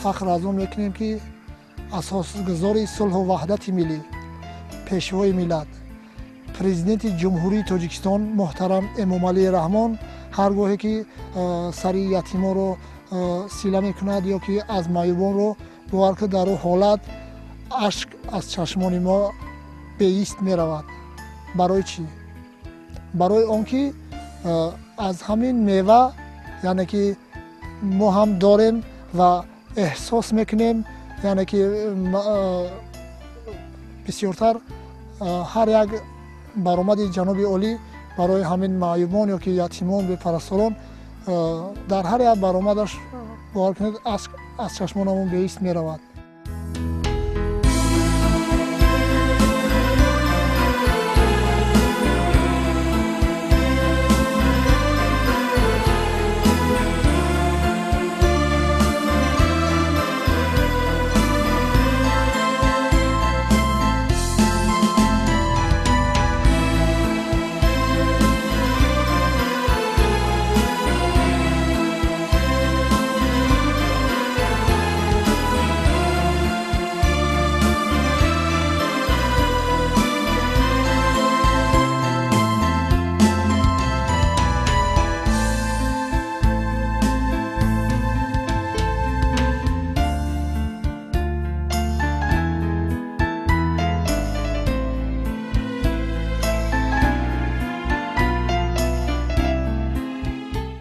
Фахр аз он мекунем, ки асосгузори сулҳу ваҳдати миллӣ, пешвои миллат, президенти Ҷумҳурии Тоҷикистон муҳтарам Эмомалӣ Раҳмон ҳар гоҳе ки сари ятимонро сила мекунад ё ки аз маъюбонро, бовар ки дар ӯ ҳолат ашк аз чашмони мо беист меравад. Барои чӣ? Барои он ки аз ҳамин мева, яъне ки мо ҳам дорем ва эҳсос мекунем, яъне ки бисёртар ҳар як баромади ҷаноби олӣ барои ҳамин маъюбон ё ки ятимон, бепарасторон, дар ҳар як баромадаш, бовар кунед, аз чашмонамон беист меравад.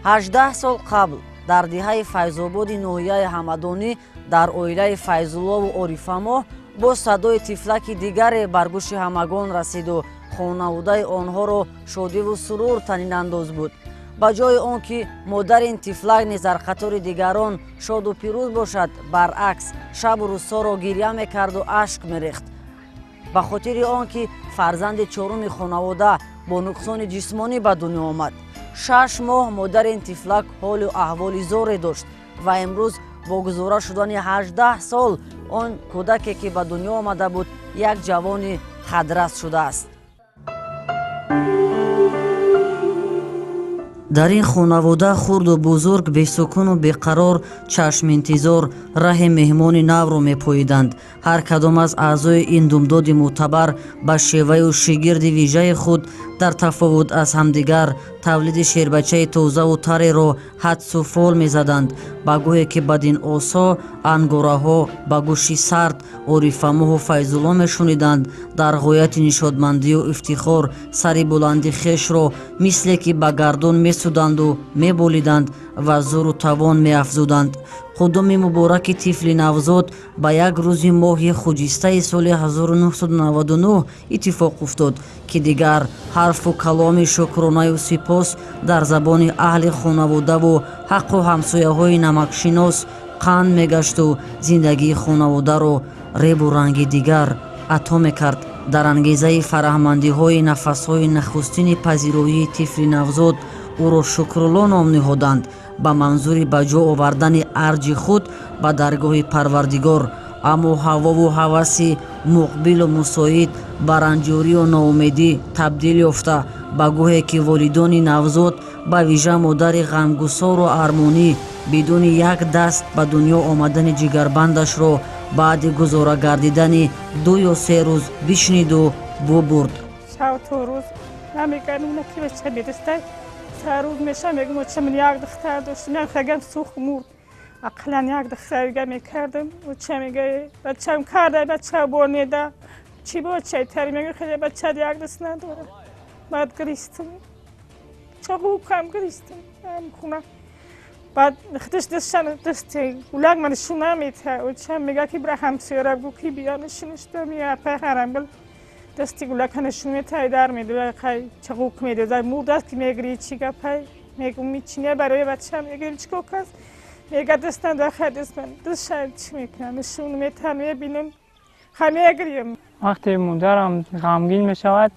18 сол қабл дар деҳаи Файзободи ноҳияи Ҳамадонӣ дар оилаи Файзуллову Орифамоҳ бо садои тифлаки дигаре бар гӯши ҳамагон расиду хонаводаи онҳоро шодиву сурур танинандоз буд. Ба ҷои он ки модари ин тифлак низ дар қатори дигарон шоду пирӯз бошад, баръакс шабу рӯзҳоро гиря мекарду ашк мерехт, ба хотири он ки фарзанди чоруми хонавода бо нуқсони ҷисмонӣ ба дунё омад. 6 моҳ модари ин тифлак ҳолу аҳволи зоре дошт ва имрӯз бо гузора шудани 18 сол он кӯдаке, ки ба дунё омада буд, як ҷавони қадрас шудааст. Дар ин хонавода хурду бузург бесукуну беқарор, чашминтизор раҳи меҳмони навро мепоиданд. Ҳар кадом аз аъзои ин думдоди мӯътабар ба шеваю шигирди вижаи худ, дар тафовут аз ҳамдигар, тавлиди шербачаи тозаву тареро ҳадсу фол мезаданд. Ба гоҳе ки бадин осо ангораҳо ба гӯши сард Орифамоҳу Файзулло мешуниданд, дар ғояти нишодмандию ифтихор сари буланди хешро мисле ки ба гардун месуданду меболиданд ва зӯру тавон меафзуданд. Қудуми мубораки тифли навзод ба як рӯзи моҳи хуҷистаи соли 1999 иттифоқ уфтод, ки дигар ҳарфу каломи шукронаю сипос дар забони аҳли хонаводаву ҳаққу ҳамсояҳои намакшинос қанд мегашту зиндагии хонаводаро ребу ранги дигар ато мекард. Дар ангезаи фараҳмандиҳои нафасҳои нахустини пазироии тифли навзод ӯро Шукрулло ном ниҳоданд, ба манзури ба ҷо овардани арҷи худ ба даргоҳи Парвардигор. Аммо ҳавову ҳаваси муқбилу мусоид ба ранҷурию ноумедӣ табдил ёфта, ба гоҳе ки волидони навзод, ба вижа модари ғамгусору армонӣ, бидуни як даст ба дунё омадани ҷигарбандашро баъди гузора гардидани 2 ё 3 рӯз бишниду бубурд. Шав то рӯз намегарм, ки бача медастай. Рӯз меша мегум, оча, ман як духтар доштам, як хагам сӯх мурд, ақаллан як духтар дига мекардам. Оча мега, бачам карда, бача бо неда чӣ бочай тари, мега, хеле бача як даст надора. Баъд гиристам, чағукам гиристам хуна. Баъд худаш дастшан дасти гулак ман нишон намета. Оча мега, ки бира ҳамсояра гу, ки бия нишиништа меапай харамгул дасти гулака нишон метай, дар медоя, қай чағук медоза, мурдаст ки мегири, чӣ гапай? Мегум, мичине барои бачам мегирим, чӣ кор каст? Мега, даст надора. Хай, даст ман дастша чӣ мекунам, нишон метам, мебинам, хай мегирем. Вақте модарам ғамгин мешавад,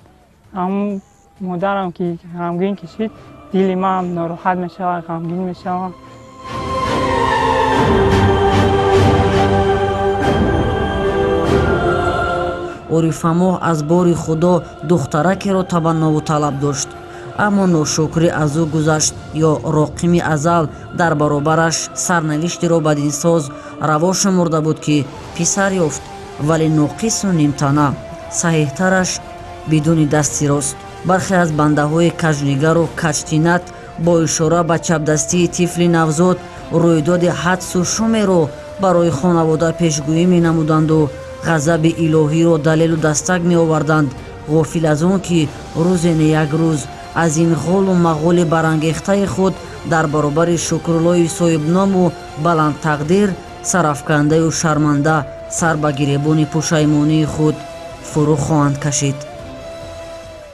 ҳамун модарам ки ғамгин кишид, дили ман нороҳат мешавад, ғамгин мешавам. Орифамоҳ аз бори Худо духтаракеро табаннову талаб дошт. Аммо ношукрӣ аз ӯ гузашт ё роқими азал дар баробараш сарнавиштеро бадинсоз раво шумурда буд, ки писар ёфт, вале ноқису нимтана, саҳеҳтараш, бидуни дасти рост. Бархе аз бандаҳои кажнигару каҷтинат бо ишора ба чапдастии тифли навзод рӯйдоди ҳадсу шумеро барои хонавода пешгӯӣ менамуданду ғазаби илоҳиро далелу дастак меоварданд, ғофил аз он ки рӯзе не як рӯз аз ин ғолу мағоли барангехтаи худ дар баробари Шукруллои соҳибному баландтақдир сарафкандаю шарманда сар ба гиребони пушаймонии худ фурӯ хоҳанд кашид.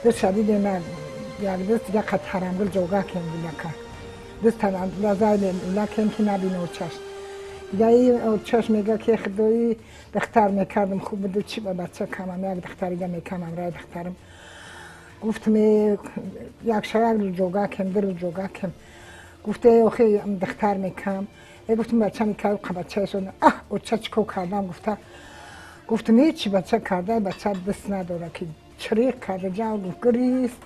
Дастша дидем, як даст дига қад ҳарамгул ҷога кем гулака даст лакем ки набин очаш дига очаш мега ки худои, духтар мекардам, хуб буду, чи ба бача камам, як духтарига мекамам рай духтарам. Гуфтам, як ша як рӯз ҷога кем, 2 рӯз ҷога кем. Гуфте, охи, духтар мекам. Э, гуфтам, бача мекам, бачаашон аҳ, оча чӣ кор кардам, гуфта. Гуфтам, ҳечи бача карда, бача даст надора ки чириқ карда ҷав, гуфт, гирист.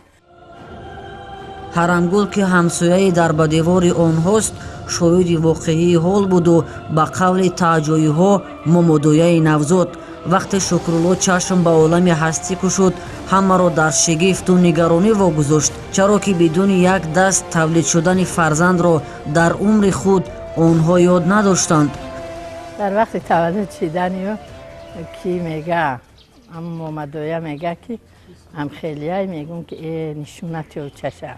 Ҳарамгул, ки ҳамсояи дар ба девори онҳост, шоҳиди воқеии ҳол буду ба қавли таъҷоиҳо момодояи навзод. Вақте Шукрулло чашм ба олами ҳастӣ кушуд, ҳамаро дар шигифту нигаронӣ вогузошт, чаро ки бидуни як даст тавлид шудани фарзандро дар умри худ онҳо ёд надоштанд. Дар вақти таваллуд шиданиё ки мега, момадоя мега, ки ҳамхелияй мегум, ки э нишунати очаша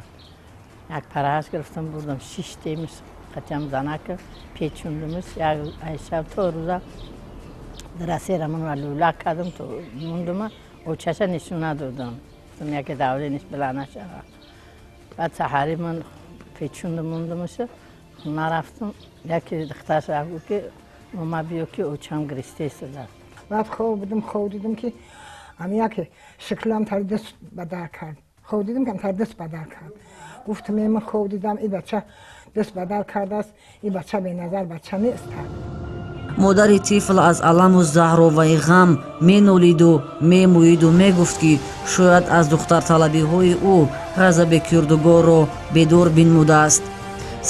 як парааш гирифтам, бурдам, шиштемис, қатям занака печундумис, як айшаб то рӯза дарасерамон ва лӯла кардам, то мундума, очаша нишон надодам. Гуфтам, яке давлениш била нашава. Баъд саҳари ман печунду мундумуша, хона рафтам, яке духтараш рафт, гуфт, ки мома, биё, ки очам гиристесудааст. Баъд хоб будам, хоб дидам, ки ами яке шиклам тари даст ба дар кард. Хоб дидам, ки тари даст ба дар кард. Гуфтам, ман хоб дидам, и бача даст ба дар кардааст, и бача беназар бача нест. Модари тифл аз аламу заҳроваи ғам менолиду мемӯиду мегуфт, ки шояд аз духтарталабиҳои ӯ ғазаби кирдугорро бедор бинмудааст,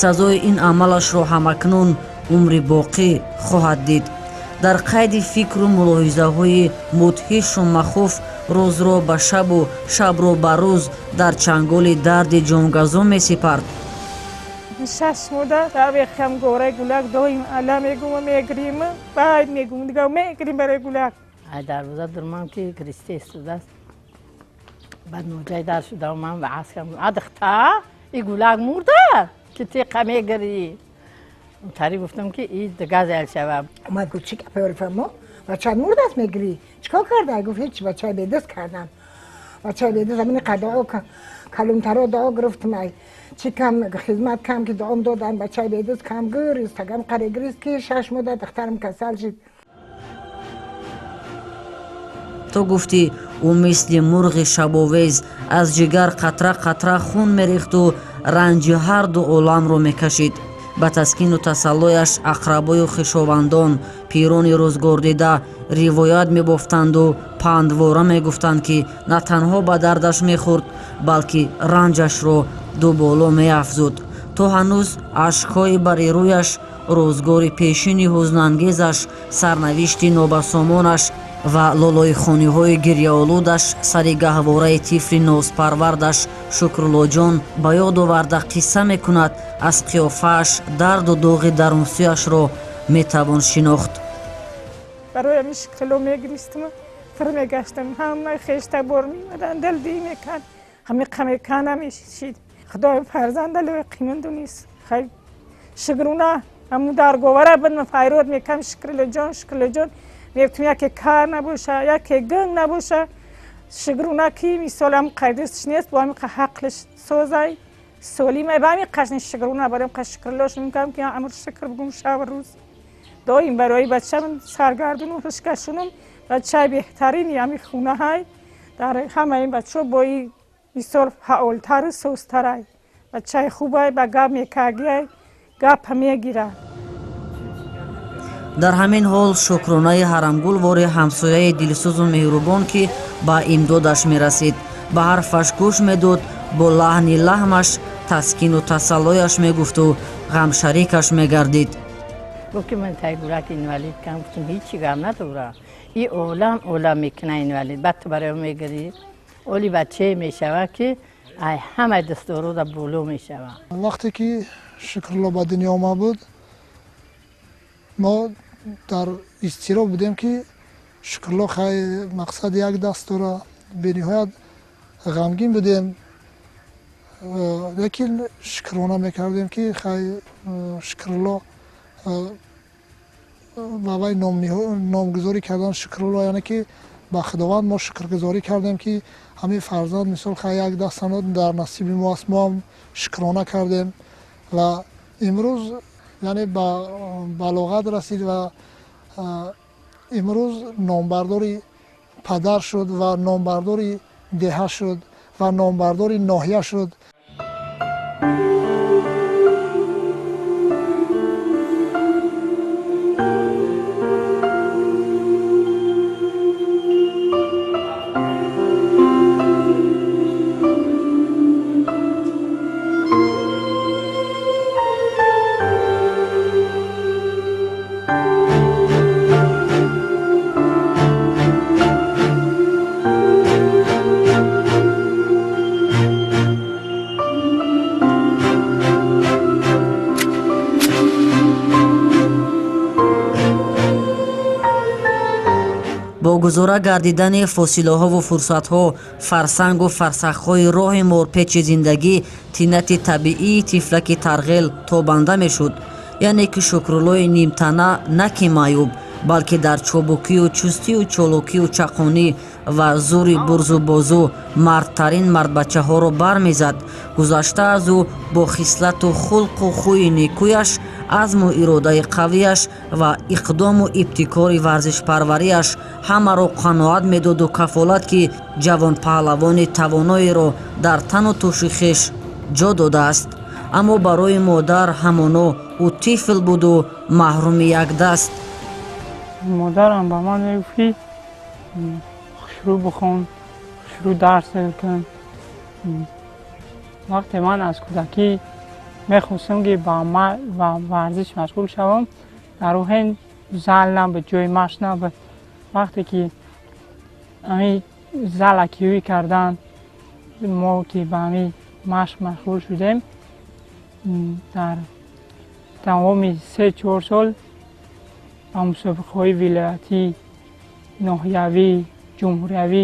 сазои ин амалашро ҳамакнун умри боқӣ хоҳад дид. Дар қайди фикру мулоҳизаҳои мудҳишу махуф, рӯзро ба шабу шабро ба рӯз дар чанголи дарди ҷонгазо месипард. 6 мода дар вехам гораи гулак доим ала мегум, мегирим, баъд мегум, дига мегирим барои гулак. Ай дарвоза дурмам, ки гиристе истодааст. Баъд ноҷай дар шуда, ман ваъз кардам: а духта, и гулак мурда, ки теқа мегирӣ? Тари гуфтам, ки и дига зел шава. Омад, гуфт, чӣ гапе фармо, бачаат мурдааст, мегирӣ, чӣ кор карда? Гуфт, ҳеч, бачаи бедаст кардам, бачаи бедаст. Амини қадоо калумтаро дуо гирифтам, ай чӣ кам хизмат кам ки дуом додам, бачаи бедаст кам гирист, агам қаре гирист, ки 6 мода духтарам касал шид. То гуфтӣ, ӯ мисли мурғи шабовез аз ҷигар қатра қатра хун мерехту ранҷи ҳарду оламро мекашид. Ба таскину тасаллояш ақрабою хешовандон, пирони рӯзгордида ривоят мебофтанду пандвора мегуфтанд, ки на танҳо ба дардаш мехӯрд, балки ранҷашро дуболо меафзуд. То ҳанӯз ашкҳои бари рӯяш рӯзгори пешини ҳузнангезаш, сарнавишти нобасомонаш ва лолоихониҳои гирьяолудаш сари гаҳвораи тифли нозпарвардаш Шукруллоҷон ба ёд оварда қисса мекунад, аз қиёфааш дарду доғи дарунсӯяшро метавон шинохт. Барои ҳамин Шукрулло мегиристам, фир мегаштам, ҳамаи хештабор меомадан, дил дӣ мекард, ҳами қамекан намешид. Худои фарзанда лоиқи ман дунист. Хай, шукруна, ҳамун дар говара буд, ман файрод мекардам: Шукруллоҷон, Шукруллоҷон, мегуфтам, яке кар набоша, яке гунг набоша. Шукруна, ки мисол ҳам қайдистш нест, бо ҳами ҳақлиш созай, солимай, ба ҳами қашни шукруна барои қа шукруллош мекардам, ки амр шукр бугум шаб рӯз доим барои бачам саргардуну ҳушкашунум. Бачаи беҳтарини ҳами хонаҳай, дар ҳамаи бачаҳо бои мисол фаъолтару созтарай, бачаи хубай, ба гап мекагиай, гапа мегирад. Дар ҳамин ҳол шукронаи ҳарамгулвори ҳамсояи дилсӯзу меҳрубон, ки ба имдодаш мерасид, ба ҳарфаш гӯш медод, Бо лаҳни лаҳмаш таскину тасаллояш мегуфту ғамшарикаш мегардид. Гуфт ки ман тайгурак инвалид кам. Гуфтам, ҳечи гам надора, и олам олам мекуна инвалид, баъд ту барои мегирӣ, оли бачае мешава ки ай ҳамаи дастдорода боло мешава. Вақте ки Шукрулло ба дунё омад буд, мо дар изтироб будем, ки Шукрулло хай мақсад як даст дора. Бениҳоят ғамгин будем, лекин шукрона мекардем, ки хай Шукрулло ба вай номгузорӣ кардан Шукрулло, яъне ки ба Худованд мо шукргузорӣ кардем, ки ҳамин фарзанд мисол хай як даст дар насиби мо аст. Мо ҳам шукрона кардем ва имрӯз яъне ба балоғат расид ва имрӯз номбардори падар шуд ва номбардори деҳа шуд ва номбардори ноҳия шуд. Бо гузора гардидани фосилаҳову фурсатҳо, фарсангу фарсахҳои роҳи морпечи зиндагӣ, тинати табиии тифлаки тарғел тобанда мешуд. Яъне ки Шукруллои нимтана на ки маъюб, балки дар чобукию чустию чолокию чақонӣ ва зури бурзу бозу мардтарин мардбачаҳоро бармезад. Гузашта аз ӯ, бо хислату хулқу хӯи некӯяш, азму иродаи қавияш ва иқдому ибтикори варзишпарварияш ҳамаро қаноат медоду кафолат, ки ҷавонпаҳлавони тавоноеро дар тану туши хеш ҷо додааст. Аммо барои модар ҳамоно ӯ тифл буду маҳруми якдаст. Модарам ба ман мегуфт, ки хушрӯ бихон, хушрӯ дарс кун. Вақте ман аз кӯдакӣ мехостам, ки ба варзиш машғул шавам, дар ӯ зал набуд, ҷои машқ набуд. Вақте ки ҳамин зала киёӣ кардан, мо ки ба ҳамин машқ машғул шудем, дар тамоми 3-4 сол ба мусобиқаҳои вилоятӣ, ноҳиявӣ, ҷумҳуриявӣ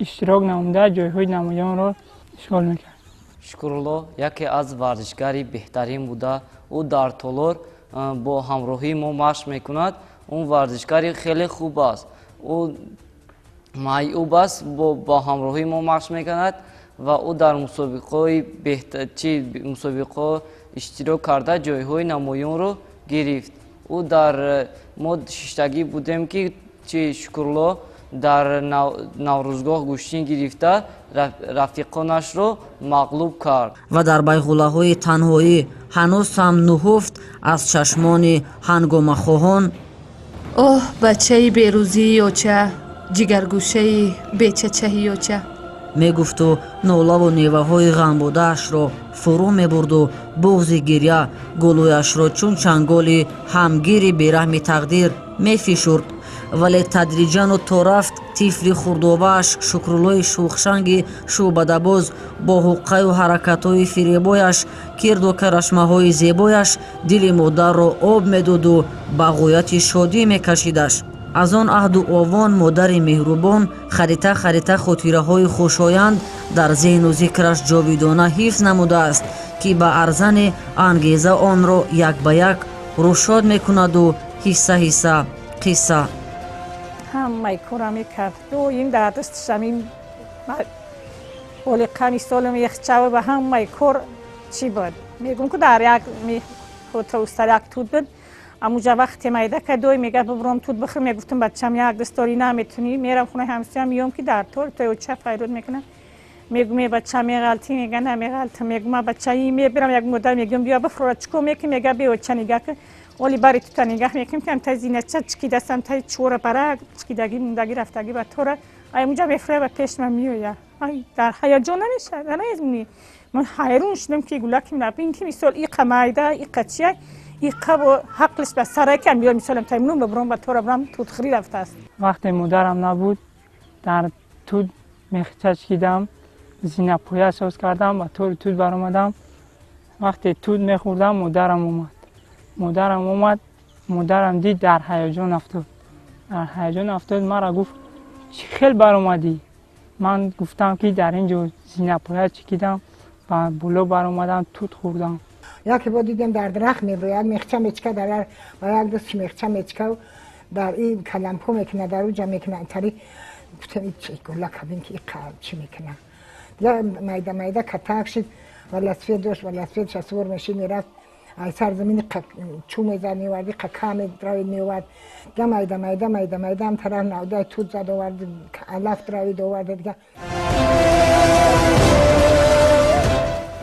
иштирок намуда, ҷойҳои намоёнро ишғол мекард. Шукрулло яке аз варзишгари беҳтарин буда, ӯ дар толор бо ҳамроҳии мо машқ мекунад. Ӯ варзишгари хеле хуб аст. Ӯ маъюб аст, бо ҳамроҳии мо машқ мекунад ва ӯ дар мусобиқаҳои чи мусобиқаҳо иштирок карда, ҷойҳои намоёнро гирифт. Ӯ дар мо шиштагӣ будем, ки чи Шукрулло дар наврӯзгоҳ гӯштин гирифта, рафиқонашро мағлуб кард. Ва дар байғулаҳои танҳоӣ ҳанӯз ҳам нуҳуфт аз чашмони ҳангомахоҳон. Оҳ, бачаи берӯзии оча, ҷигаргӯшаи бечачаи оча. Мегуфту нолаву неваҳои ғамбодаашро фурӯ мебурду буғзи гиря гулӯяшро чун чанголи ҳамгири бераҳми тақдир мефишурд. Вале тадриҷану то рафт тифли хурдовааш Шукруллои шӯхшанги шӯъбадабоз бо ҳуққаю ҳаракатҳои фиребояш, кирду карашмаҳои зебояш дили модарро об медоду ба ғояти шодӣ мекашидаш. Аз он аҳду овон модари меҳрубон харита харита хотираҳои хушоянд дар зеҳну зикраш ҷовидона ҳифз намудааст, ки ба арзани ангеза онро як ба як рӯшод мекунаду ҳисса ҳисса қисса. Ҳамаи кора мекард. Доим дар дасташ ҳамин олиқа, мисолам, яхчава, ба ҳамаи кор чӣ буд. Мегӯм, ку дар як устар як тут буд амуҷа, вақте майда ка дой мега, бибуром тут бихӯр. Мегуфтам, бачам, як дастори наметунӣ. Мерам хонаи ҳамсоям, меём, ки дар тор то оча файрод мекунам. Мегӯм, е бача, меғалтӣ? Мега, намеғалтам. Мегӯм, ма бачаи мебирам, як модар мегӯм, биё бифурора, чӣ кор мекунӣ? Мега, бе оча нигаҳ кун. Оли бари тута нигаҳ мекунем, ки амтай зинача чикидастам, тай чора барак чикидаги, мундаги, рафтаги ба тора аймуҷа мефурая, ба пеш ман меоя. Дар ҳаяҷон намешавад, намезмонӣ. Ман ҳайрон шудам ки гулаки мина, ки мисол иқа майда, иқа чия, иқа бо ҳақлиш ба саракам биё, мисолам таймунум ба бром ба тора брам тутхӯрӣ рафтааст. Вақте модарам набуд, дар тут мехча чикидам, зинапоя соз кардам, ба тори тут баромадам. Вақте тут мехӯрдам, модарам омад. Модарам омад, модарам дид, дар ҳаяҷон афтод. Дар ҳаяҷон афтод, мара гуфт: «Чӣ хел баромадӣ?» Ман гуфтам, ки дар ин ҷо зинапоя чикидам, ба боло баромадам, тут хӯрдам. Яке бо дидем, дар дарахт меброяд, мехча мечка, дар ба як даст мехча мечка, дар и калампо мекунад, дар уҷа мекунад. Тари гуфтем: «Гула кабин ки иқа чӣ мекунад?» Дигар майда майда катак шид, велосипед дошт, велосипедша сувор мешид, мерафт, ай сар замини чӯ мезад, меовард, иқа ка медравид, меовард. Дига майда майда, майда майда ҳам тараф навдаи тут зад, овард, алаф дравид, овард дига.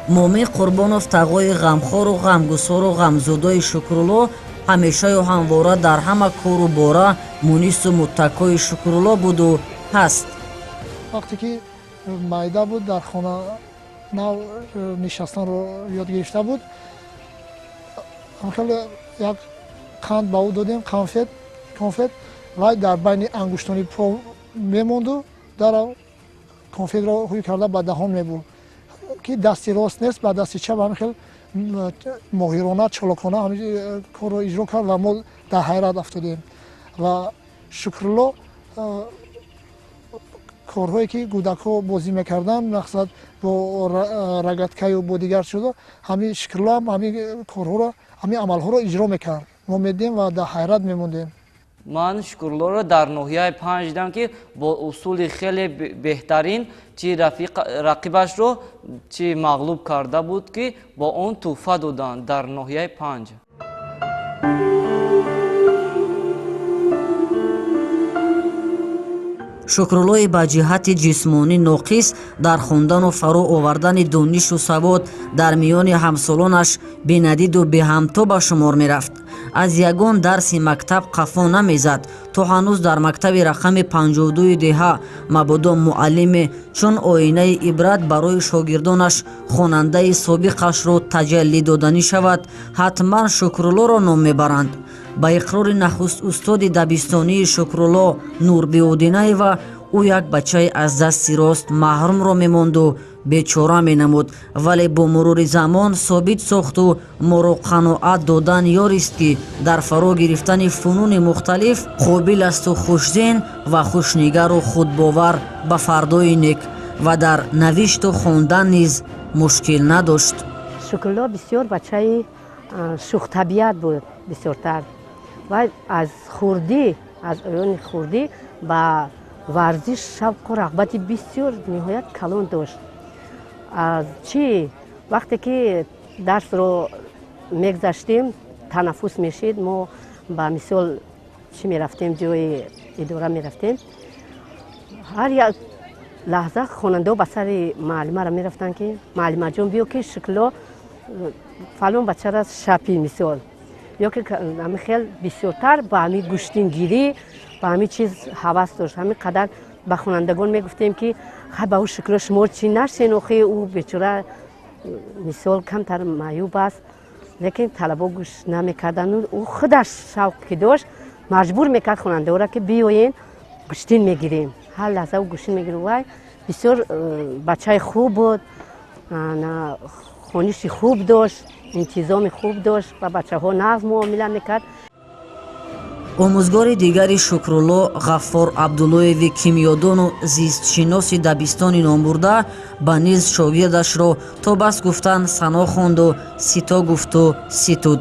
Момин Қурбонов, тағои ғамхору ғамгусору ғамзудои Шукрулло, ҳамешаю ҳамвора дар ҳама кору бора мунису муттакои Шукрулло буду ҳаст. Вақте ки майда буд, дар хона нав нишастанро ёд гирифта буд, хеле як қанд ба ӯ додем, конфет. Конфет вай дар байни ангуштони по мемонду, дар конфетро ҳуй карда ба даҳон мебурд, ки дасти рост нест, ба дасти чап. Ҳамин хел моҳирона, чолокона ҳамин корро иҷро кард ва мо дар ҳайрат афтодем. Ва Шукрулло корҳое ки кӯдакҳо бозӣ мекарданд, мақсад бо рогаткаю бо дигар чизо, ҳамин Шукрулло ҳам ҳамин корҳоро, ҳамин амалҳоро иҷро мекард. Мо медидем ва дар ҳайрат мемондем. Ман Шукруллоро дар ноҳияи 5 дидам, ки бо усули хеле беҳтарин чи рақибашро чи мағлуб карда буд, ки бо он тӯҳфа доданд дар ноҳияи 5. Шукруллои ба ҷиҳати ҷисмонӣ ноқис дар хондану фаро овардани донишу савод дар миёни ҳамсолонаш бенадиду беҳамто ба шумор мерафт. Аз ягон дарси мактаб қафо намезад. То ҳанӯз дар мактаби рақами 52 деҳа мабодо муаллиме чун оинаи ибрат барои шогирдонаш хонандаи собиқашро таҷаллӣ доданӣ шавад, ҳатман Шукруллоро ном мебаранд. Ба иқрори нахуст устоди дабистонии Шукрулло Нурбиодинаева, ӯ як бачаи аз дасти рост маҳрумро мемонду бечора менамуд, вале бо мурури замон собит сохту моро қаноат додан ёрист, ки дар фаро гирифтани фунуни мухталиф қобил асту хушзеҳн ва хушнигару худбовар ба фардои нек ва дар навишту хондан низ мушкил надошт. Шукрулло бисёр бачаи шӯхтабиат буд бисёртар ва аз хурдӣ, аз оёни хурдӣ ба варзиш шавқу рағбати бисёр ниҳоят калон дошт. Аз чӣ вақте ки дарсро мегзаштем, танаффус мешид, мо ба мисол чӣ мерафтем, ҷои идора мерафтем, ҳар як лаҳза хонандаҳо ба сари муаллимаро мерафтанд, ки муаллимаҷон, биё, ки Шукрулло фалон бачара шапи, мисол, ё ки ҳамин хел. Бисёртар ба ҳамин гӯштингирӣ, ба ҳамин чиз ҳавас дошт. Ҳамин қадар ба хонандагон мегуфтем, ки хай, ба ӯ Шукрулло шумо чӣ нашен, охи ӯ бечора, мисол, камтар маъюб аст. Лекин талабо гӯш намекарданд. Ӯ худаш шавқ ки дошт, маҷбур мекард хонандаҳоро, ки биёен, гӯштин мегирем. Ҳар лаҳза ӯ гӯштин мегирд. Вай бисёр бачаи хуб буд, хониши хуб дошт, интизоми хуб дошт, ба бачаҳо нағз муомила мекард. Омӯзгори дигари Шукрулло, Ғаффор Абдуллоеви кимиёдону зистшиноси дабистони номбурда ба низ шогирдашро то бас гуфтан сано хонду сито гуфту ситуд.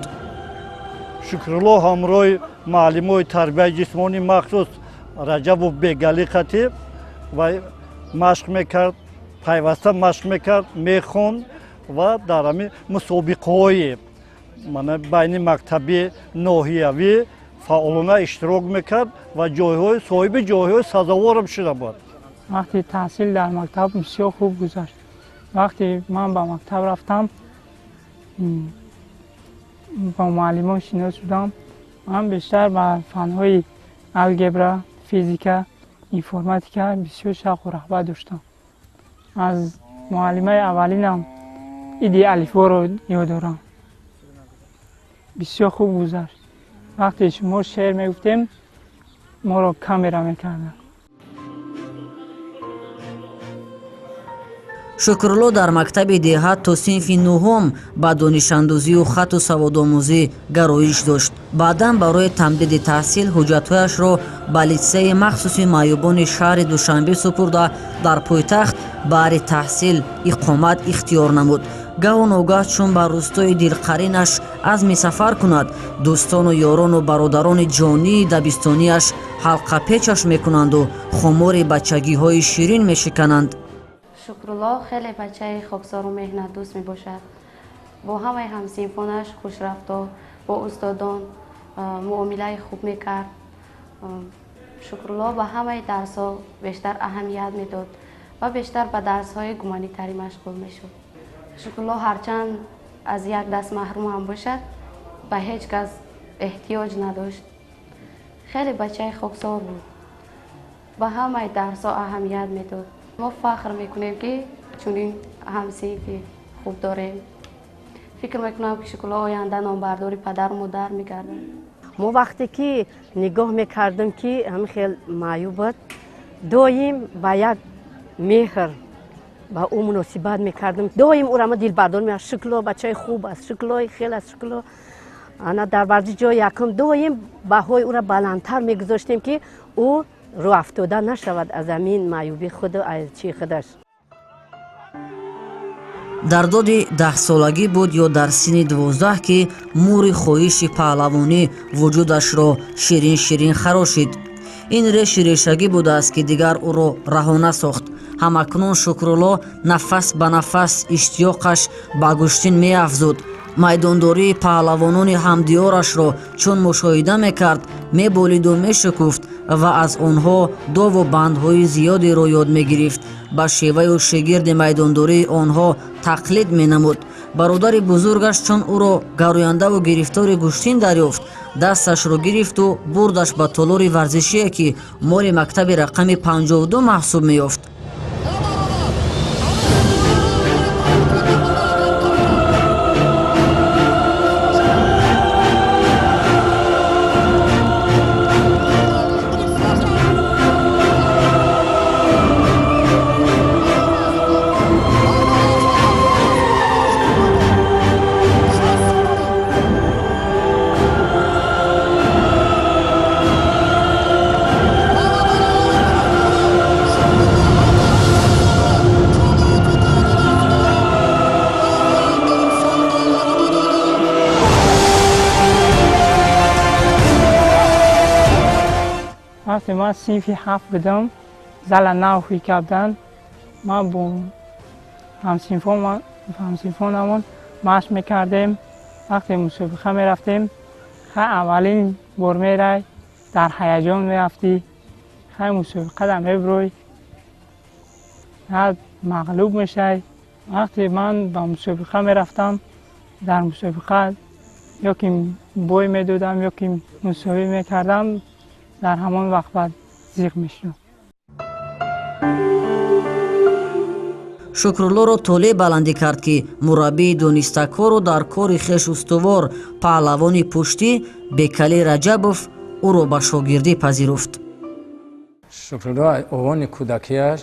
Шукрулло ҳамроҳи муаллимои тарбияи ҷисмонӣ, махсус Раҷабу Бегалӣ қатӣ ва машқ мекард, пайваста машқ мекард, мехонд ва дар ҳамин мусобиқаҳои мана байни мактабӣ, ноҳиявӣ фаъолона иштирок мекард ва ҷойҳои соҳиби ҷойҳои сазоворам шуда буд. Вақти таҳсил дар мактаб бисёр хуб гузашт. Вақте ман ба мактаб рафтам, бо муаллимон шинос шудам. Ман бештар ба фанҳои алгебра, физика, информатика бисёр шавқу рағбат доштам. Аз муаллимаи аввалинам иди алифборо ёд дорам. Бисёр хуб гузашт. Вақте шумо шеър мегуфтем, моро камера мекарданд. Шукрулло дар мактаби деҳат то синфи нуҳум ба донишандӯзию хатту саводомӯзӣ гароиш дошт. Баъдан барои тамдиди таҳсил ҳуҷҷатҳояшро ба литсейи махсуси маъюбони шаҳри Душанбе супурда, дар пойтахт баҳри таҳсил иқомат ихтиёр намуд. Гаҳу ногаҳ чун ба рӯстои дилқаринаш азми сафар кунад, дӯстону ёрону бародарони ҷонии дабистониаш ҳалқапечаш мекунанду хумори бачагиҳои ширин мешикананд. Шукрулло хеле бачаи хоксору меҳнатдӯст мебошад. Бо ҳамаи ҳамсинфонаш хушрафтор, бо устодон муомилаи хуб мекард. Шукрулло ба ҳамаи дарсҳо бештар аҳамият медод ва бештар ба дарсҳои гуманитарӣ машғул мешуд. Шукрулло ҳарчанд аз як даст маҳрум ҳам бошад, ба ҳеҷ кас эҳтиёҷ надошт. Хеле бачаи хоксор буд, ба ҳамаи дарсҳо аҳамият медод. Мо фахр мекунем, ки чунин ҳамсинфи хуб дорем. Фикр мекунам, ки Шукрулло оянда номбардори падару модар мегардад. Мо вақте ки нигоҳ мекардем, ки ҳамин хел маъюб буд, доим ба як меҳр ба ӯ муносибат мекардем. Доим ӯро ма дилбардор мекардем: Шукрулло бачаи хуб аст, Шукруллои хел аст, Шукрулло ана дар варзиш ҷои якум. Доим баҳои ӯро баландтар мегузоштем, ки ӯ рӯ афтода нашавад аз ҳамин маъюбии худу аз чии худаш. Дар доди 10-солагӣ буд ё дар синни 12, ки мури хоҳиши паҳлавонӣ вуҷудашро ширин ширин харошид. Ин реши решагӣ будааст, ки дигар ӯро раҳо насохт. Ҳамакнун Шукрулло нафас ба нафас иштиёқаш ба гӯштин меафзуд. Майдондории паҳлавонони ҳамдиёрашро чун мушоҳида мекард, меболиду мешукуфт ва аз онҳо дову бандҳои зиёдеро ёд мегирифт, ба шеваю шигирди майдондории онҳо тақлид менамуд. Бародари бузургаш чун ӯро гарояндаву гирифтори гӯштин дарёфт, дасташро гирифту бурдаш ба толори варзишие, ки моли мактаби рақами 52 маҳсуб меёфт. Вақте ман синфи ҳафт будам, зала нав ҳуй карданд. Ман бо ҳамсинфонамон машқ мекардем. Вақте мусобиқа мерафтем, хай аввалин бор мерай, дар ҳаяҷон мерафтӣ, хай мусобиқада мебурой, мағлуб мешай. Вақте ман ба мусобиқа мерафтам, дар мусобиқа ё ки бой медодам, ё ки мусовӣ мекардам, дар ҳамон вақт баъд зиқ мешудам. Шукруллоро толеъ баландӣ кард, ки мураббии донистакору дар кори хеш устувор, паҳлавони пуштӣ Бекалӣ Раҷабов ӯро ба шогирдӣ пазируфт. Шукрулло овони кӯдакиаш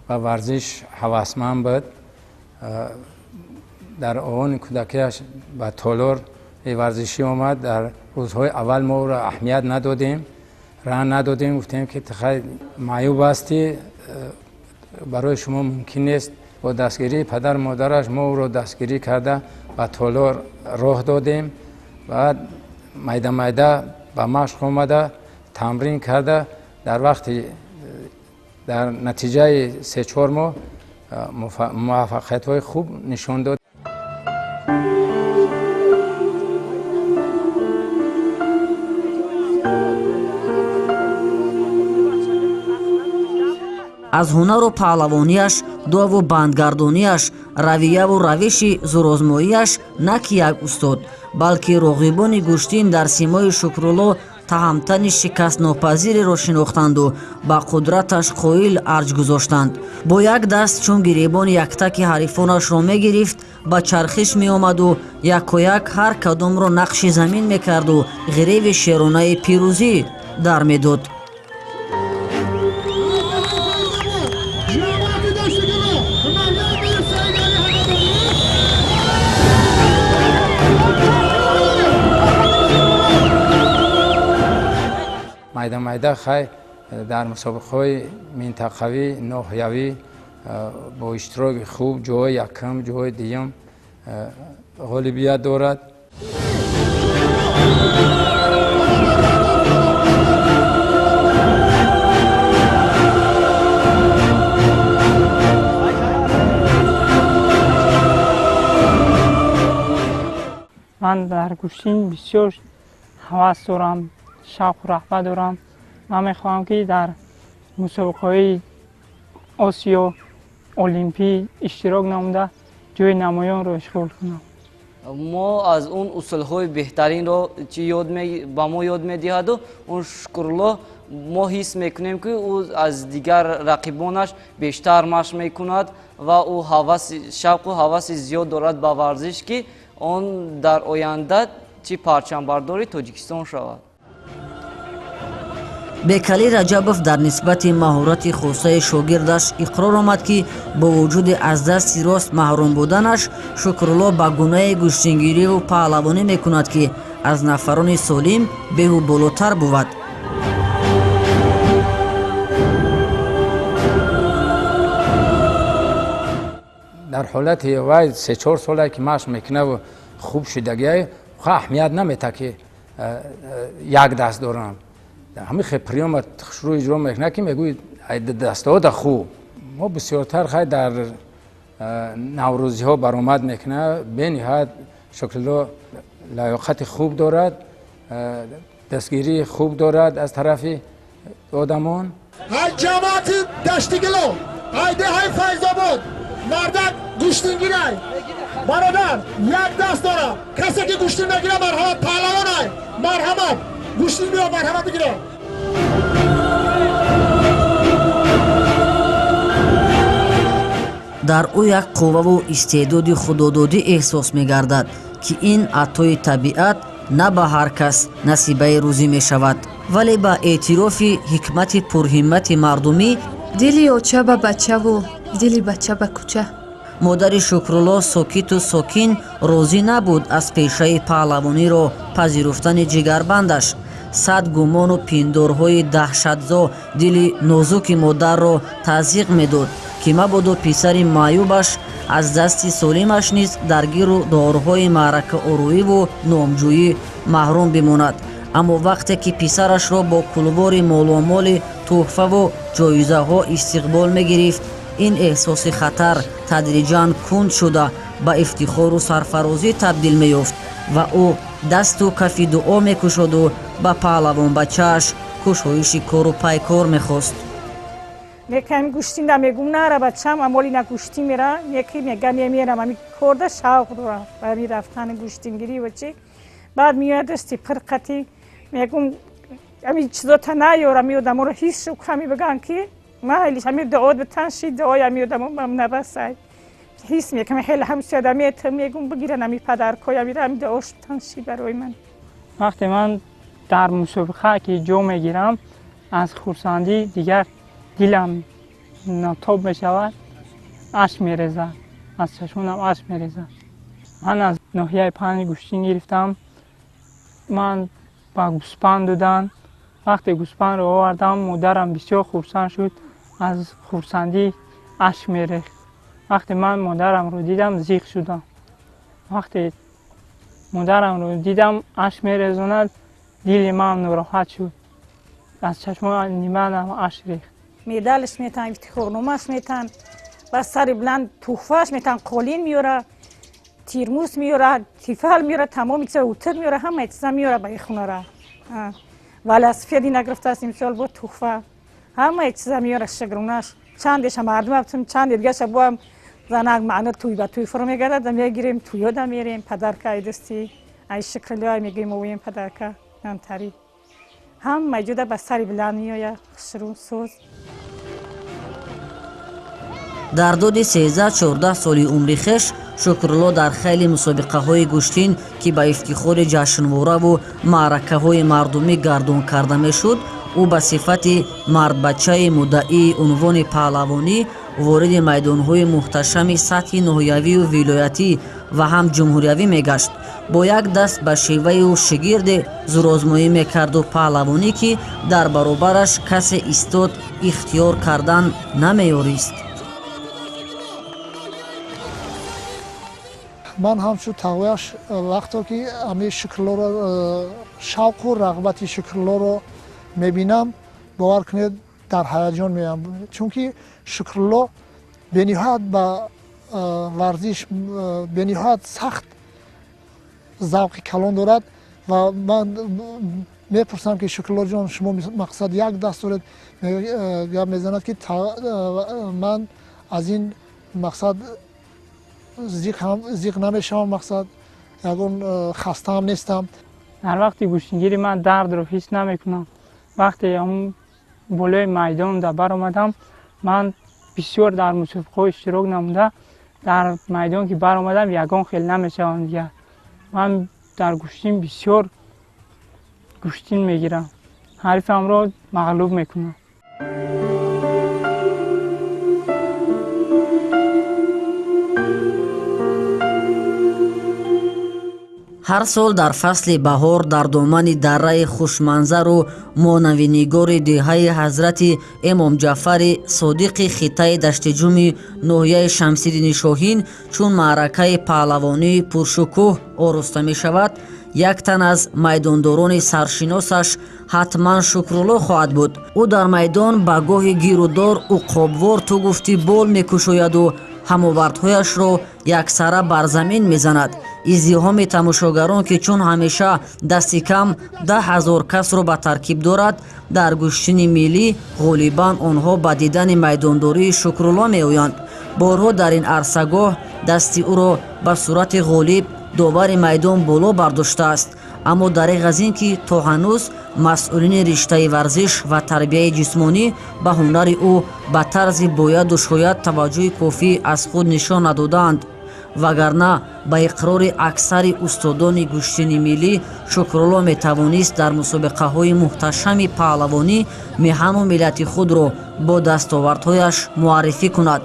ба варзиш ҳавасманд буд. Дар овони кӯдакиаш ба толори варзишӣ омад. Дар рӯзҳои аввал мо ӯро аҳамият надодем, раҳ надодем, гуфтем, ки хай маъюб ҳастӣ, барои шумо мумкин нест. Бо дастгирии падару модараш мо ӯро дастгирӣ карда ба толор роҳ додем. Баъд майда майда ба машқ омада, тамрин карда, дар вақти дар натиҷаи 3-4 моҳ муваффақиятҳои хуб нишон дод. Аз ҳунару паҳлавониаш, дову бандгардониаш, равияву равиши зӯрозмоиаш на ки як устод, балки роғибони гӯштин дар симои Шукрулло Таҳамтани шикастнопазиреро шинохтанду ба қудраташ қоил арҷ гузоштанд. Бо як даст чун гиребони яктаки ҳарифонашро мегирифт, ба чархиш меомаду якояк ҳар кадомро нақши замин мекарду ғиреви шеронаи пирӯзӣ дар медод. Майда майда хай дар мусобиқаҳои минтақавӣ, ноҳиявӣ бо иштироки хуб ҷои якум, ҷои дуюм ғолибият дорад. Ман дар гӯштин бисёр ҳавас дорам, шавқу рағбат дорам. Ман мехоҳам, ки дар мусобиқаҳои Осиё, Олимпӣ иштирок намуда, ҷои намоёнро ишғол кунам. Мо аз он усулҳои беҳтаринро чи ба мо ёд медиҳаду он Шукрулло мо ҳис мекунем, ки ӯ аз дигар рақибонаш бештар машқ мекунад ва ӯ шавқу ҳаваси зиёд дорад ба варзиш, ки он дар оянда чи парчамбардори Тоҷикистон шавад. Бекалӣ Раҷабов дар нисбати маҳорати хосаи шогирдаш иқрор омад, ки бо вуҷуди аз дасти рост маҳрум буданаш, Шукрулло ба гунаи гӯштингириву паҳлавонӣ мекунад, ки аз нафарони солим беҳу болотар бувад. Дар ҳолати вай 3-4 солае ки машқ мекунаву хуб шидагиай, аҳамият намета, ки як даст дорам. Ҳамин хел приёма хушрӯ иҷро мекунад, ки мегӯи дастаҳо да хуб. Мо бисёртар хай дар наврӯзиҳо баромад мекунад. Бениҳоят Шукрулло лаёқати хуб дорад, дастгирии хуб дорад аз тарафи одамон. Ҳай ҷамоати Даштигило, ҳай деҳаи Файзобод, мардак гӯштингирай, бародар, як даст дора. Касе ки гӯштин нагира, марҳамат, паҳлавонай, марҳамат, гӯштин биё, марҳамат бигира. Дар ӯ як қувваву истеъдоди худододӣ эҳсос мегардад, ки ин атои табиат на ба ҳар кас насибаи рӯзӣ мешавад, вале ба эътирофи ҳикмати пурҳиммати мардумӣ: Дили оча ба бачаву дили бача ба кӯча. Модари Шукрулло сокиту сокин розӣ набуд аз пешаи паҳлавониро пазируфтани ҷигарбандаш. Сад гумону пиндорҳои даҳшатзо дили нозуки модарро тазйиқ медод, ки мабодо писари маъюбаш аз дасти солимаш низ даргиру дорҳои маъракаорӯиву номҷӯӣ маҳрум бимонад. Аммо вақте ки писарашро бо кулвори моломоли тӯҳфаву ҷоизаҳо истиқбол мегирифт, ин эҳсоси хатар тадриҷан кунд шуда, ба ифтихору сарфарозӣ табдил меёфт ва ӯ дасту кафи дуо мекушоду ба паҳлавонбачааш кушоиши кору пайкор мехост. Некам гӯштин да мегум, нара бачам, амоли на гӯштин мера, неки мега мемерам, ами корда шавқ дорам ба ами рафтани гӯштингирӣ ва чи. Баъд меояд дасти пирқати, мегум, ами чизота наёрам, ми одаморо ҳис шу ками биган, ки майлиш, ами дуо битан ши, дуои ами одамо мам набасай. Ҳис мекунам, хеле ҳамсояда метам, мегум, бигиран ами падаркои амира, ами дуош битан ши барои ман. Вақте ман дар мусобиқа ки ҷо мегирам, аз хурсандӣ дигар дилам нотоб мешавад, ашк мерезад, аз чашмонам ашк мерезад. Ман аз ноҳияи Панҷ гӯштин гирифтам. Ман ба гӯспанд доданд. Вақте гӯспандро овардам, модарам бисёр хурсанд шуд, аз хурсандӣ ашк мерехт. Вақте ман модарамро дидам, зиқ шудам. Вақте модарамро дидам ашк мерезонад, дили ман нороҳат шуд, аз чашмони манам ашк рехт. Медалш метан, ифтихорномаш метан, ба сари баланд туҳфааш метан, қолин меёра, тирмус меёра, тифал меёра, тамоми чиза, утир меёра, ҳамаи чиза меёра ба хонара. Велосипеди нагирифтааст имсол бо туҳфа, ҳамаи чиза меёра, шукрунаш. Чандеша мардум абтум, чанде дигаша боам занак маъно туй ба туй фуро мегардад, мегирем, туёда мерем, падарка ай дасти ай Шукрулло мегирем, овоем падарка намтарӣ. Ҳама ҷуда ба сари биланд меояд, хушрӯ, соз. Дар доди 13-14 соли умри хеш Шукрулло дар хеле мусобиқаҳои гӯштин, ки ба ифтихори ҷашнвораву маъракаҳои мардумӣ гардон карда мешуд, ӯ ба сифати мардбачаи муддаии унвони паҳлавонӣ вориди майдонҳои муҳташами сатҳи ноҳиявию вилоятӣ ва ҳам ҷумҳуриявӣ мегашт. Бо як даст ба шеваю шигирде зурозмоӣ мекарду паҳлавонӣ, ки дар баробараш касе истод ихтиёр кардан намеёрист. Ман ҳамчун тағояш вақто ки ами Шукруллоро, шавқу рағбати Шукруллоро мебинам, бовар кунед, дар ҳаяҷон меоям, чунки Шукрулло бениҳоят ба варзиш бениҳоят сахт завқи калон дорад. Ва ман мепурсам, ки Шукруллоҷон, шумо мақсад як даст доред? Гап мезанад, ки ман аз ин мақсад зиқ намешавам, мақсад ягон хастаам нестам. Дар вақти гӯштингирӣ ман дардро ҳис намекунам. Вақте ҳамун болои майдон да баромадам, ман бисёр дар мусобиқаҳо иштирок намуда, дар майдон ки баромадам, ягон хел намешавам дигар. Ман дар гӯштин бисёр гӯштин мегирам, ҳарифамро мағлуб мекунам. Ҳар сол дар фасли баҳор дар домани дарраи хушманзару монавинигори деҳаи ҳазрати Эмомҷаъфари Содиқи хиттаи Даштиҷуми ноҳияи Шамсиддини Шоҳин чун маъракаи паҳлавонии пуршукӯҳ ороста мешавад, як тан аз майдондорони саршиносаш ҳатман Шукрулло хоҳад буд. Ӯ дар майдон ба гоҳи гирудор уқобвор ту гуфтӣ бол мекушояду ҳамовардҳояшро яксара бар замин мезанад. Издиҳоми тамошогарон, ки чун ҳамеша дасти кам 10 000 касро ба таркиб дорад, дар гӯштини миллӣ ғолибан онҳо ба дидани майдондории Шукрулло меоянд. Борҳо дар ин арсагоҳ дасти ӯро ба сурати ғолиб довари майдон боло бардоштааст. Аммо дареғ аз ин ки то ҳанӯз масъулини риштаи варзиш ва тарбияи ҷисмонӣ ба ҳунари ӯ ба тарзи бояду шояд таваҷҷӯҳи кофӣ аз худ нишон надодаанд, вагарна ба иқрори аксари устодони гӯштини миллӣ Шукрулло метавонист дар мусобиқаҳои муҳташами паҳлавонӣ меҳану миллати худро бо дастовардҳояш муаррифӣ кунад.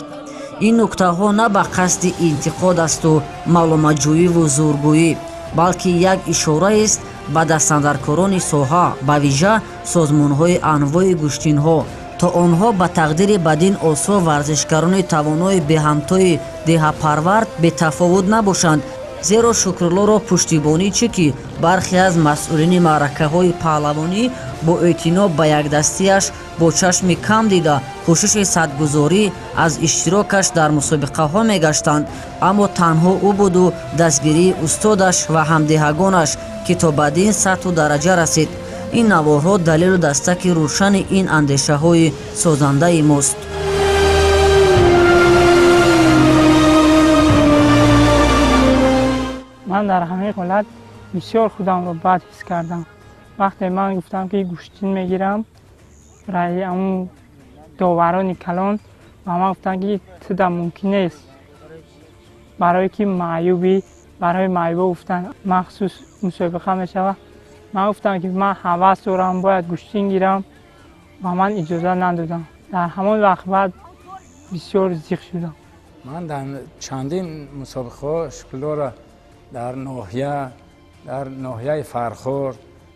Ин нуктаҳо на ба қасди интиқод асту маълуматҷӯиву зургӯӣ, балки як ишораест ба дастандаркорони соҳа, ба вижа созмонҳои анвои гӯштинҳо, то онҳо ба тақдири бадин осо варзишгарони тавонои беҳамтои деҳапарвард бетафовут набошанд, зеро Шукруллоро пуштибонӣ чӣ ки бархе аз масъулини маъракаҳои паҳлавонӣ бо эътино ба якдастиаш бо чашми кам дида, кӯшиши садгузорӣ аз иштирокаш дар мусобиқаҳо мегаштанд. Аммо танҳо ӯ буду дастгирии устодаш ва ҳамдеҳагонаш, ки то бадин сатҳу дараҷа расид. Ин наворҳо далелу дастаки рӯшани ин андешаҳои созандаи мост. Ман дар ҳамин ҳолат бисёр худамро бад ҳис кардам. Вақте ман гуфтам, ки гӯштин мегирам, раи ҳамун доварони калон ба ман гуфтанд, ки туда мумкин нест, барое ки маъюбӣ, барои маъюбо гуфтанд махсус мусобиқа мешавад. Ман гуфтам, ки ман ҳавас дорам, бояд гӯштин гирам. Ба ман иҷоза надодам. Дар ҳамон вақт баъд бисёр зиқ шудам. Ман дар чандин мусобиқаҳо Шукруллоро дар ноҳия, дар ноҳияи Фархор,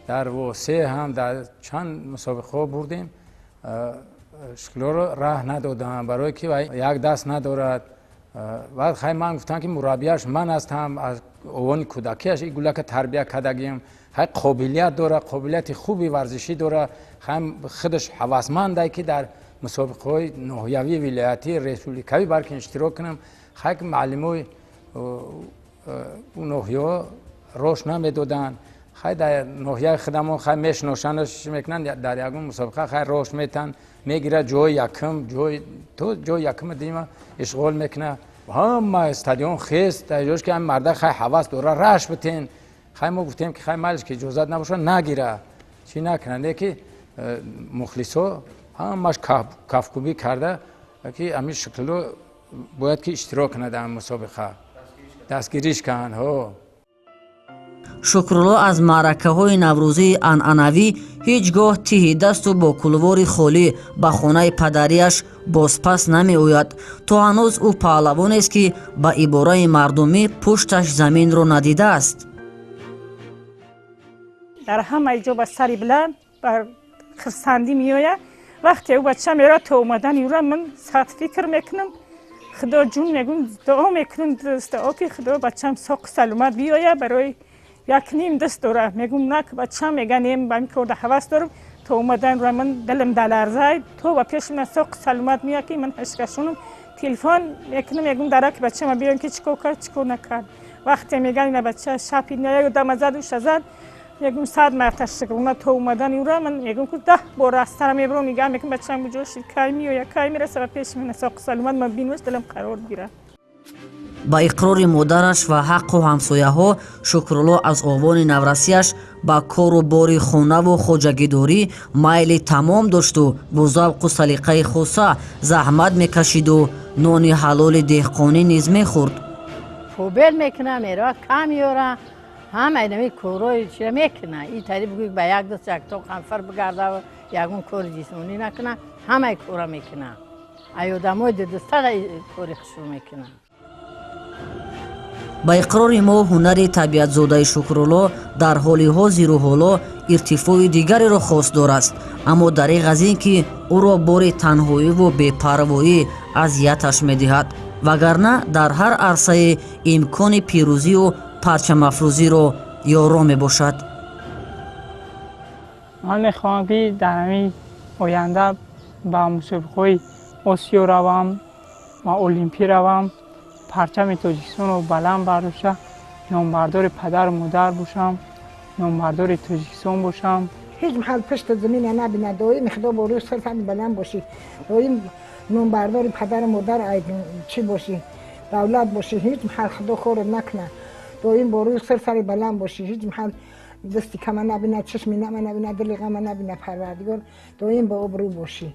дар Восе ҳам дар чанд мусобиқаҳо бурдем. Шукруллоро раҳ надодам, барое ки як даст надорад. Баъд хай ман гуфтам, ки мураббияш ман ҳастам, аз овони кӯдакиаш и гулака тарбия кардагим. Хай қобилият дора, қобилияти хуби варзишӣ дора, хай худаш ҳавасмандай, ки дар мусобиқаҳои ноҳиявӣ, вилоятӣ, республикавӣ балки иштирок кунам. Хай муаллимои ноҳияҳо рош намедоданд. Хай дар ноҳияи худамон хай мешиносанд, мекунанд, дар ягон мусобиқа хай рош метанд, мегирад ҷои якум, ҷои то ҷои якума дима ишғол мекунад. Ҳама стадион хест дар ҷош, ки ҳами марда хай ҳавас дора, раш битен. Хай мо гуфтем, ки хай майлиш, ки иҷозат набошад, нагира. Чӣ накунанд, ки мухлисо ҳамаш кафкӯбӣ карда, ки ҳамин Шукрулло бояд ки иштирок кунад дар мусобиқа, дастгириш кунанд. Ҳо. Шукрулло аз маъракаҳои наврӯзии анъанавӣ ҳеҷ гоҳ тиҳи дасту бо кулвори холӣ ба хонаи падарияш бозпас намеояд. То ҳанӯз ӯ паҳлавонест, ки ба ибораи мардумӣ пушташ заминро надидааст. Дар ҳамаи ҷо ба сари баланд, ба хирсандӣ меояд. Вақте ӯ бача меравад, то омадани ӯра ман сахт фикр мекунам. Худо ҷун, мегум, дуо мекунам, дуо ки Худо бачам соқу саломат биёяд. Барои як ним даст дора, мегум, нак бачам мега, нем ба ин корда ҳавас дорам. То омадан ра ман дилам даларзай, то ба пеши ман соқу саломат меояд, ки ман ҳашкашонам, телефон мекунам, мегум, дараки бачама биён, ки чӣ кор кард, чӣ кор накард. Вақте меган, ина бача шапи дама зад, уша зад, мегум, 100 марта шукрона. То омадани ӯра ман мегум, ки 10 бор аз сара мебарам, нигаҳ мекунам, бачам куҷо шид, кай меояд, кай мераса ба пеши ман, соқу саломат ман бинаш, дилам қарор гирад. Ба иқрори модараш ва ҳаққу ҳамсояҳо, Шукрулло аз овони наврасиаш ба кору бори хонаву хоҷагидорӣ майли тамом дошту бо завқу салиқаи хоса заҳмат мекашиду нони ҳалоли деҳқонӣ низ мехӯрд. Фобел мекуна, мерава, кам меёра, ҳамаи нами корҳои чира мекуна. И тари бигӯй, ба як даст якто қанфар бигарда, ягон кори ҷисмонӣ накуна, ҳамаи кора мекуна. Ай одамои дудастара кори хушрӯ мекуна. Ба иқрори мо, ҳунари табиатзодаи Шукрулло дар ҳоли ҳозиру ҳоло иртифои дигареро хостдор аст, аммо дареғ аз ин ки ӯро бори танҳоиву бепарвоӣ азияташ медиҳад, вагарна дар ҳар арсае имкони пирӯзию парчамафрӯзиро ёро мебошад. Ман мехоҳам, ки дар ҳамин оянда ба мусобиқаҳои Осиё равам ва Олимпӣ равам, парчами Тоҷикистонро баланд бардошта, номбардори падару модар бошам, номбардори Тоҷикистон бошам. Ҳеҷ маҳал пушти замина набинад. Доим Худо бо рӯи сар баланд бошӣ, доим номбардори падару модар, чӣ бошӣ, давлат бошӣ. Ҳеҷ маҳал Худо хорат накунад. Доим бо рӯи сар сари баланд бошӣ. Ҳеҷ маҳал дасти кама набинад, чашми нама набинад, дили ғама набинад Парвардигор. Доим ба обрӯ бошӣ.